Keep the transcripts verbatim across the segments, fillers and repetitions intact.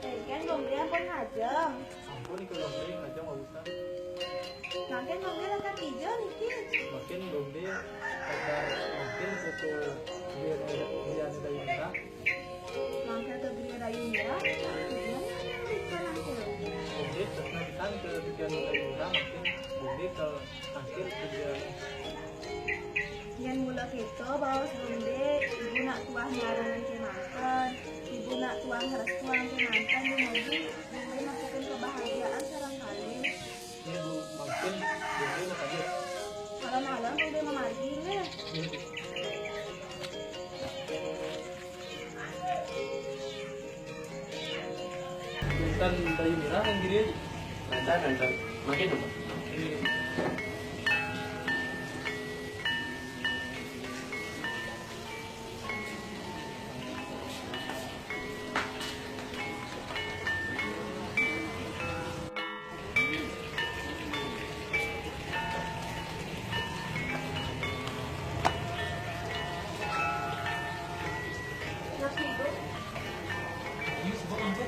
Engken Gombré ampun ngajeng. Ampun, Ika Gombré, ngajeng walusan. Mangkin Gombré lakar ijo niki. Mangkin Gombré lakar mangkin ka Griya, Griya Dayu Mirah. Mangkin ka Griya Dayu Mirah, tujuannya apa niki, mangkin? Gombré tresna pisan ka Griya Dayu Mirah, mangkin Gombré ka mangkin ka Griya. Yén mula kéto, baos Gombré, ibu nak tuah nyarengin kémanten, ibu nak tuah ngrestuin kémanten, dumugi Gombré nepukin kebahagiaan sareng kalih. Iya, Bu. Mangkin Gombré nak hadir. Malem-malem Gombré mamargi, nggih. Iya, Bu. Punten, Dayu Mirah, nggih. Punten, punten. Mangkin, Pak. Iya, sibuk, Angkut.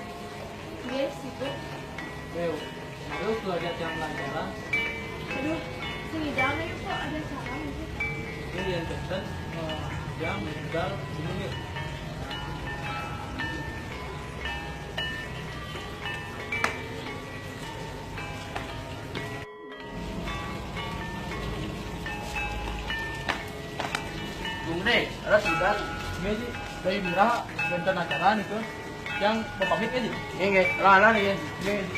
Nggih, sibuk. Ayo, terus tuh ada jam pelajaran. Aduh, sing idam ayo kok ada acara gitu. Ini yang pesen, eh, jam, medal, ini nih. Gombré, ada sebentar. Nggih, Ji. Dayu Mirah, wénten acara niku. Yang mau pamit ya, Ji? Nggih, nggih. Lah, lah, nggih. Nggih, Ji.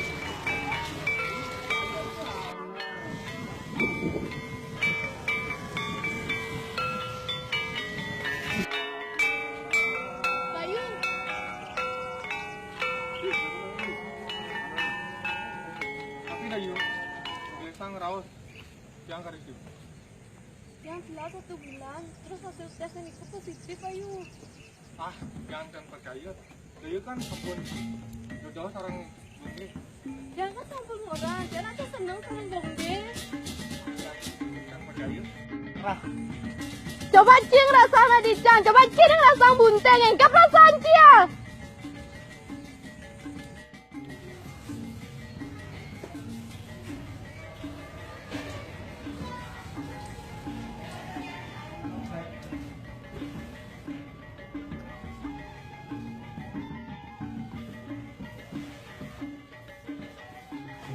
Tapi Dayu, gelisang raos. Tiang karisiu. Tiang telat satu bulan, terus hasil tes niku positif, Ayu. Ah, tiang can percaya. Dayu kan sampun jodoh sareng Gombré. Tiang kan sampun ngora, tiang aja seneng sareng Gombré. Tiang can percaya. Coba cing rasana dicang, coba cing rasana bunténg, engké perasaan ciang.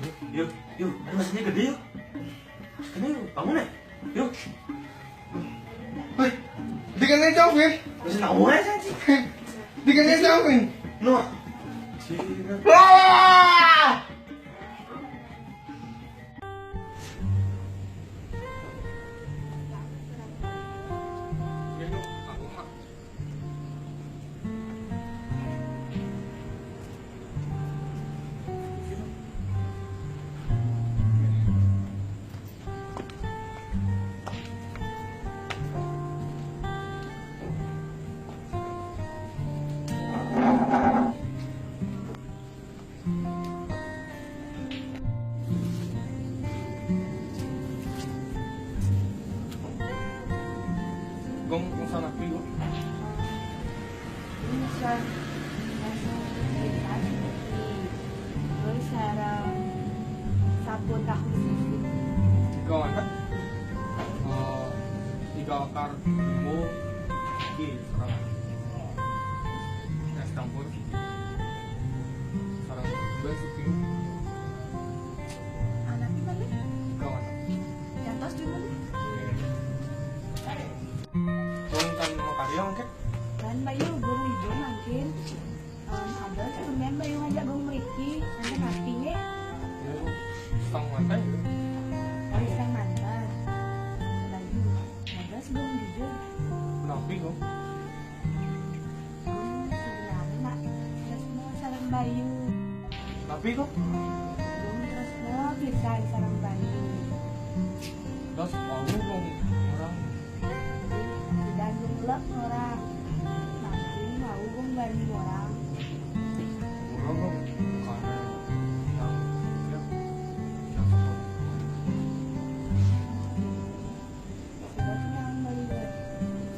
Yuk, yuk, yuk, ada mesinnya gede, yuk. Ini, yuk, bangun ya. Yuk. Wih, di kene jauh, Vin. Mesin tahu ya, sih. Di kene jauh, Vin. Nuh. Wah! Gong, gong sanak dulu. Ini, San. Ini, San. Terus, Sarah. Botak di sini. Tiga anak. Eh, tiga akar bumbu. Iki, sareng es campur. Sareng bumbu suki. Anaknya balik? Tiga anak. Jantos dulu. Turun kan makarya mungkin? Kan Bayu, guru ijo mungkin. Em, ada tuh men Bayu ngajak gong mriki, nanti mati ya. Ya, sang mantan ya. Oh, sang mantan. Bayu, ada sih gong jujur. Kenapa kok? Hmm, sebenarnya nak terus mau sareng Bayu. Tapi kok? Gong terus mau bisa sareng Bayu. Terus mau dong orang. Di Bandung lek orang. Makin mau gong Bandung orang. Orang kok bukan yang, ya, yang suka. Sudah yang melihat.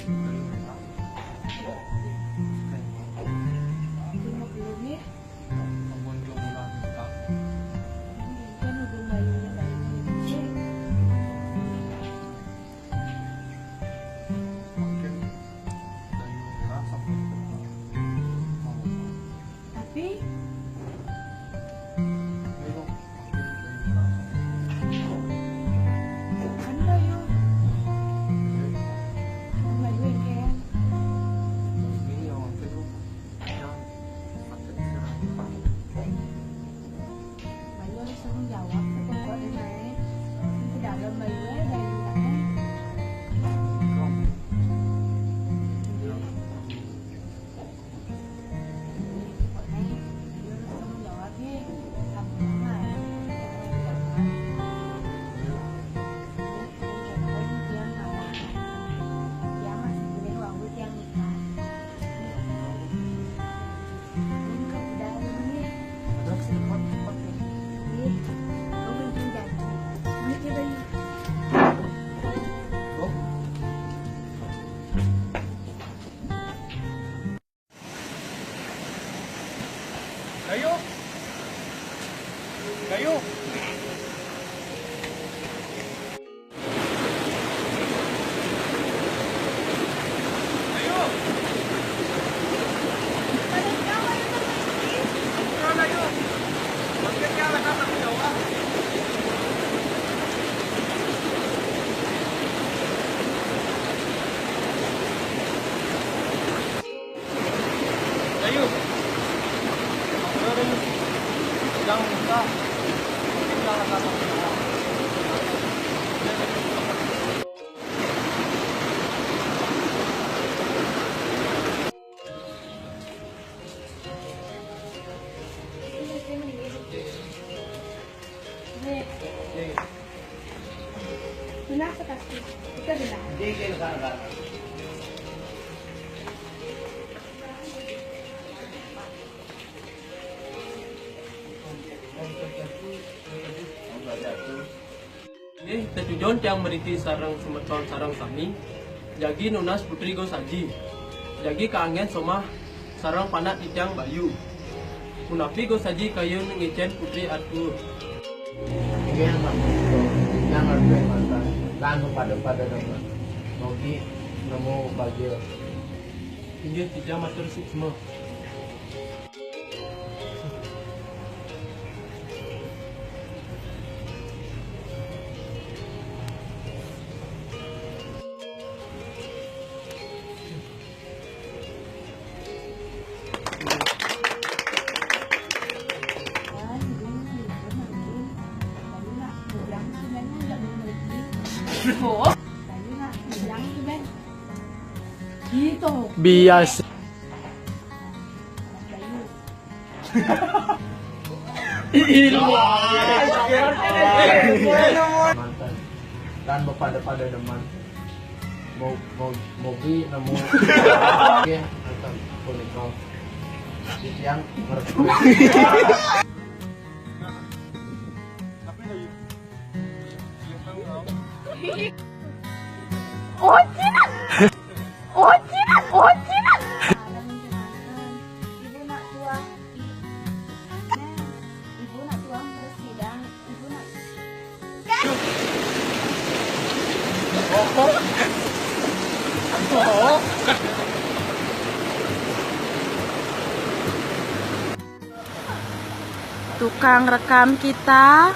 Dari mereka. Kayak belum ya? Ampun, jomblo kita. Kan udah bayunya banyak. Makin bayu ngerasa. Tapi ayo, makin bayu ngerasa. Kan bayu. Kan bayu yang kayak. Ini yang makin lu. Bayu harus tanggung jawab ke pokoknya naik. Ke dalam Bayu ya, Bayu naik. Pokoknya Bayu harus tanggung jawab ya. Kamu mah. Dia masih boleh waktu dia nikah. Ayo. Ayo. Ayo. Jangan lupa. Benar sekali. Kita benar. Nggih, tetujon tiang mriki sareng semeton sareng sami, jagi nunas putri Gosaji. Jagi kaanggén somah sareng panak titiang Bayu. Punapi Gosaji kayun ngicén putri atur. Inggih, Pak. Tiang ngarep mantan. Lan pada-pada demen. Mogi nemu bagia. Inggih, titiang matur suksma. Gitu. Biasa. Ih, lu. Mantan. Dan bepada-pada demen. Mau, mau, mogi nemu. Oke, mantan. Punika. Titiang ngerti. Ocinan, ocinan, ocinan. Ibu nak tuang, Ibu nak tuang terus sidang, Ibu nak Tukang rekam kita.